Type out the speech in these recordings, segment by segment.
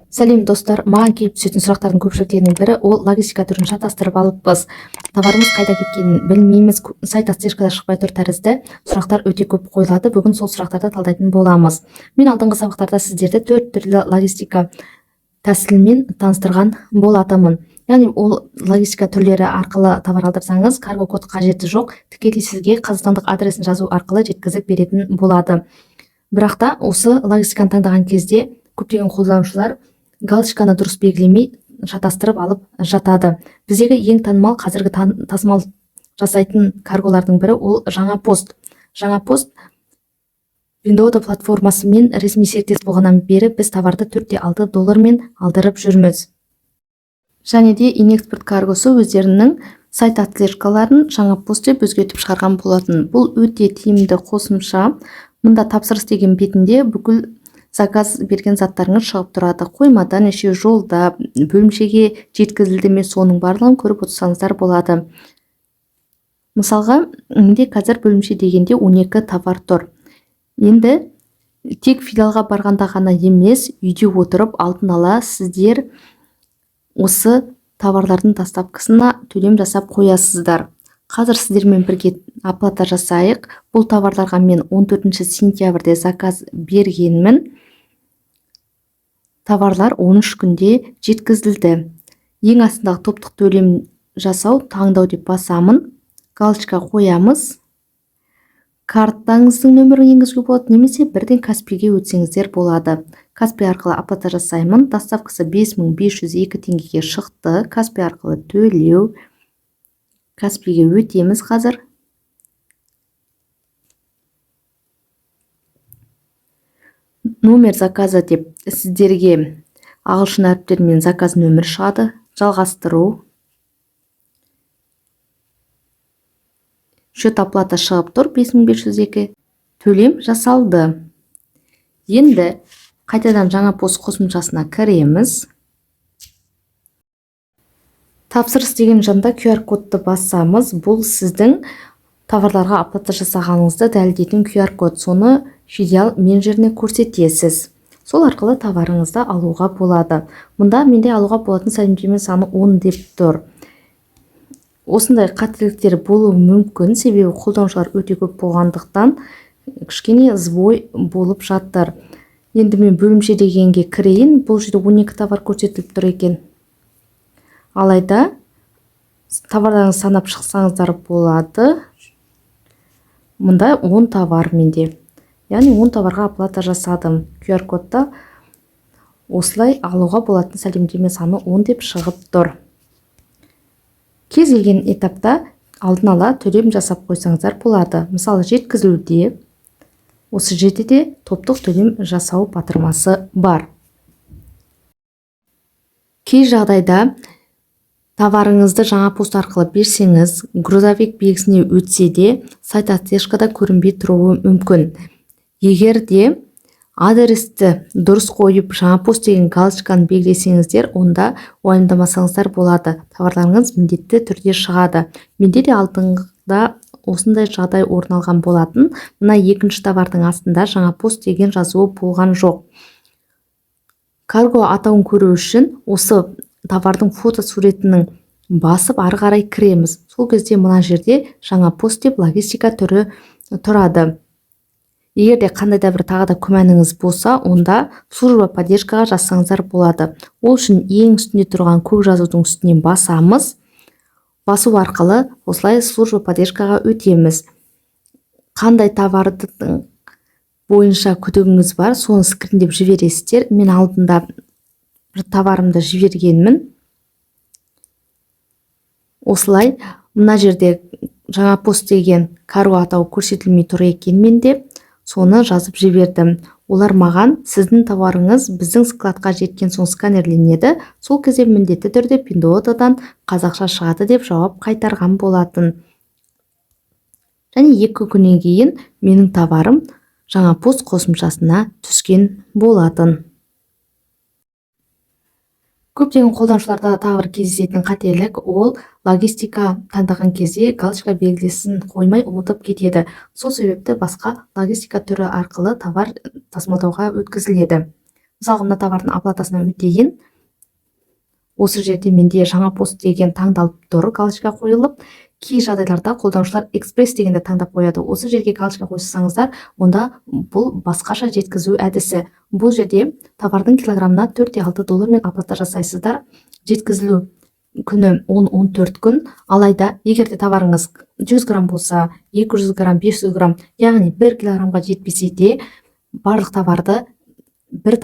Сәлем, достар! Маған келіп түсетін сұрақтардың көпшіліктерінің бірі ол логистика түрін шатастырып алыппыз, товарымыз қайда кеткенін білмейміз, сайт отслежкада шықпай тұр тәрізді сұрақтар өте көп қойылады. Бүгін сол сұрақтарды талдайтын боламыз. Мен алдыңғы сабақтарда сіздерді төрт түрлі логистика тәсілімен таныстырған болатынмын. Яғни ол логистика түрлері арқылы товар алдырсаңыз, карго код қажеті жоқ, тікелей сізге қазақстандық адресін жазу арқылы жеткізіп беретін болады. Бірақ та осы логистиканы таңдаған кезде көптеген қолданушылар галочканы дұрыс белгілемей, шатастырып алып жатады. Біздегі ең танымал қазіргі тасымал жасайтын карголардың бірі ол Жаңа пост. Жаңа пост Пиндуодуо платформасымен ресми серіктес болғаннан бері біз товарды 4,6 доллармен алдырып жүрміз. Және де Инэкспорт каргосы өздерінің сайт отслежкаларын Жаңа пост деп өзгертіп шығарған болатын. Бұл өте тиімді қосымша. Мұнда «Тапсырыс» деген бетінде бүкіл заказ берген заттарыңыз шығып тұрады. Қоймада неше, жолда, бөлімшеге жеткізілді ме, соның барлығын көріп отырсаңыздар болады. Мысалға, менде қазір «Бөлімше» дегенде 12 товар тұр. Енді тек филиалға барғанда ғана емес, үйде отырып алдын ала сіздер осы товарлардың доставкасына төлем жасап қоясыздар. Қазір сіздермен бірге оплата жасайық. Бұл товарларға мен 14 сентябрьде заказ бергенмін. Товарлар 13 күнде жеткізілді. Ең астындағы «Топтық төлем жасау таңдау» деп басамын. Галочка қоямыз. Картаңыздың нөмірін енгізуге болады немесе бірден Каспиге өтсеңіздер болады. Каспи арқылы оплата жасаймын. Доставкасы 5502 теңгеге шықты. Каспи арқылы төлеу. Каспиге өтеміз қазір. «Номер заказа» деп сіздерге ағылшын әріптерімен заказ нөмірі шығады. Жалғастыру. Счет оплата шығып тұр, 5502. Төлем жасалды. Енді қайтадан Жаңа пост қосымшасына кіреміз. «Тапсырыс» деген жанда QR кодты басамыз. Бұл сіздің товарларға оплата жасағаныңызды дәлелдейтін QR код. Соны филиал менеджеріне көрсетесіз. Сол арқылы товарыңызды алуға болады. Мұнда менде алуға болатын сәлемдеме саны 10 деп тұр. Осындай қателіктер болуы мүмкін, себебі қолданушылар өте көп болғандықтан, кішкене сбой болып жатыр. Енді мен «Бөлімше» дегенге кірейін. Бұл жерде 12 товар көрсетіліп тұр екен. Алайда товарларыңызды санап шықсаңыздар болады. Мұнда 10 товар менде, яғни 10 товарға оплата жасадым. QR кодта осылай алуға болатын сәлемдеме саны 10 деп шығып тұр. Кез келген этапта алдын ала төлем жасап қойсаңыздар болады. Мысалы, жеткізілуде, осы жерде де «Топтық төлем жасау» батырмасы бар. Кей жағдайда товарыңызды Жаңа пост арқылы берсеңіз, «Грузовик» белгісіне өтсе де, сайт отслежкада көрінбей тұруы мүмкін. Егер де адресті дұрыс қойып, «Жаңа пост» деген галочканы белгілесеңіздер, онда уайымдамасаңыздар болады, товарларыңыз міндетті түрде шығады. Менде де алдыңда осындай жағдай орын алған болатын. Мына екінші товардың астында «Жаңа пост» деген жазуы болған жоқ. Карго атауын көру үшін осы товардың фото суретінің басып, ары қарай кіреміз. Сол кезде мына жерде «Жаңа пост» деп логистика түрі тұрады. Егер де қандай да бір тағы да күмәніңіз болса, онда служба поддержкаға жазсаңыздар болады. Ол үшін ең үстінде тұрған көк жазудың үстінен басамыз. Басу арқылы осылай служба поддержкаға өтеміз. Қандай товардың бойынша күдігіңіз бар, соны скриндеп жібересіздер. Мен алдында бір товарымды жібергенмін. Осылай мына жерде «Жаңа пост» деген карго атауы көрсетілмей тұр екен менде, соны жазып жібердім. Олар маған: «Сіздің товарыңыз біздің складқа жеткен соң сканерленеді, сол кезде міндетті түрде Пиндуодуодан қазақша шығады», – деп жауап қайтарған болатын. Және 2 күннен кейін менің товарым Жаңа пост қосымшасына түскен болатын. Көптеген қолданушыларда тағы бір кездесетін қателік ол логистика таңдаған кезде галочка белгісін қоймай, ұмытып кетеді. Сол себепті басқа логистика түрі арқылы товар тасымалдауға өткізіледі. Мысалға, мына товардың оплатасына өтейін. Осы жерде менде Жаңа пост деген таңдалып тұр, галочка қойылып. Кей жағдайларда қолданушылар экспресс дегенді таңдап қояды. Осы жерге галочка қойсаңыздар, онда бұл басқаша жеткізу әдісі. Бұл жерде товардың килограммына 4,6 доллармен оплата жасайсыздар. Жеткізілу күні 10-14 күн. Алайда егер де товарыңыз 100 грамм болса, 200 грамм, 500 грамм, яғни 1 килограммға жетпесе де, барлық товарды бір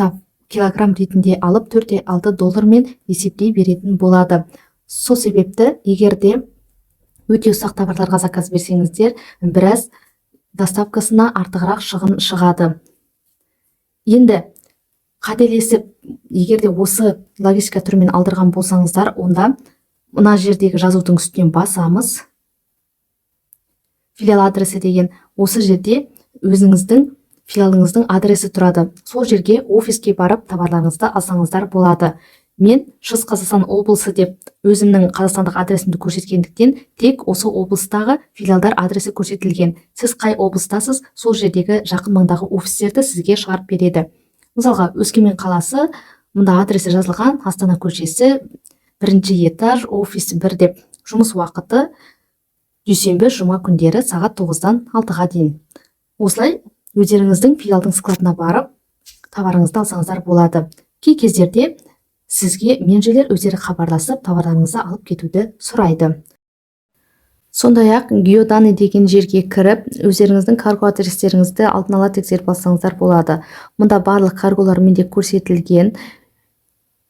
килограмм ретінде алып, 4,6 доллармен есептей беретін болады. Сол себепті егер де өте ұсақ товарларға заказ берсеңіздер, біраз доставкасына артығырақ шығын шығады. Енді қателесіп, егер де осы логистика түрімен алдырған болсаңыздар, онда мына жердегі жазудың үстінен басамыз. Филиал адресі деген осы жерде өзіңіздің филиалыңыздың адресі тұрады. Сол жерге, офиске барып, товарларыңызды алсаңыздар болады. Мен Шығыс Қазақстан облысы деп өзімнің қазақстандық адресімді көрсеткендіктен, тек осы облыстағы филиалдар адресі көрсетілген. Сіз қай облыстасыз, сол жердегі жақын маңдағы офистерді сізге шығарып береді. Мысалға, Өскемен қаласы, мұнда адресі жазылған: Астана көшесі, бірінші этаж, офис 1 деп. Жұмыс уақыты дүйсенбі, жұма күндері сағат 9-дан 6-ға дейін. Осылай өздеріңіздің филиалдың складына барып, товарыңызды алсаңыздар болады. Кей кездерде сізге менеджерлер өздері хабарласып, товарларыңызды алып кетуді сұрайды. Сондай ақ геоданные деген жерге кіріп, өздеріңіздің карго адрестеріңізді алдын ала тексеріп алсаңыздар болады. Мұнда барлық карголар менде көрсетілген.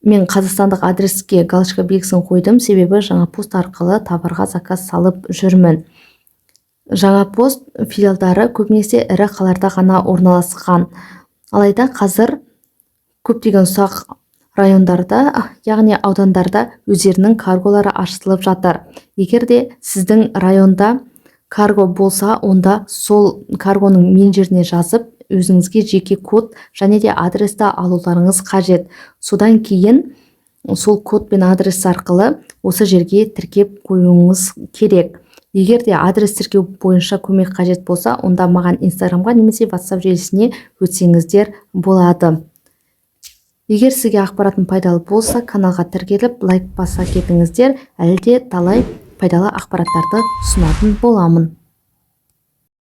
Мен қазақстандық адреске галочка белгісін қойдым, себебі Жаңа пост арқылы товарға заказ салып жүрмін. Жаңа пост филиалдары көбінесе ірі қалаларда ғана орналасқан. Алайда қазір көптеген ұсақ райондарда, яғни аудандарда өздерінің карголары ашылып жатыр. Егер де сіздің районда карго болса, онда сол каргоның менеджеріне жазып, өзіңізге жеке код және де адресті алуларыңыз қажет. Содан кейін сол код пен адрес арқылы осы жерге тіркеп қоюыңыз керек. Егер де адрес тіркеу бойынша көмек қажет болса, онда маған Инстаграмға немесе WhatsApp желісіне өтсеңіздер болады. Егер сізге ақпаратым пайдалы болса, каналға тіркеліп, лайк баса кетіңіздер. Әлі де талай пайдалы ақпараттарды ұсынатын боламын.